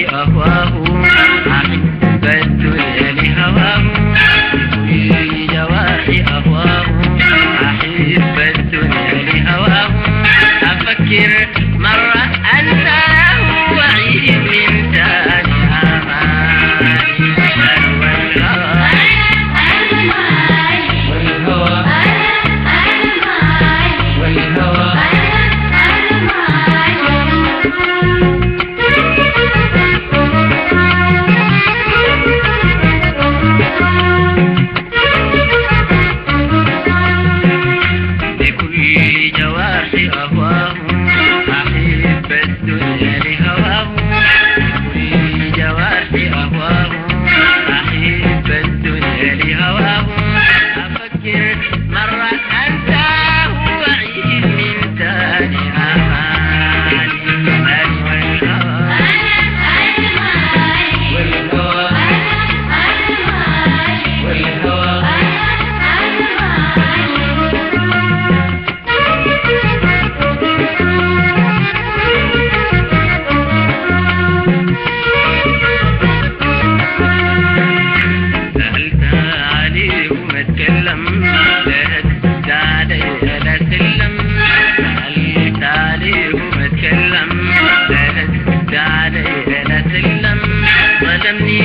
جوارحي أهواه، أحب الدنيا لهواه. بكل جوارحي أهواه، أحب الدنيا لهواه. أفكر مرة أنساه وأعيد من تاني أماني. والهوى والهوى بكل جوارحي أهواه، أحب الدنيا لهواه. بكل جوارحي أهواه، أحب الدنيا لهواه. أفكر مرة أنساه وأعيد من تاني أماني. والهوى والهوى والهوى. سألت عليه وما اتكلم، لا رد علي لا سلم. سألت عليه وما اتكلم، لا رد علي لا سلم. ظلمني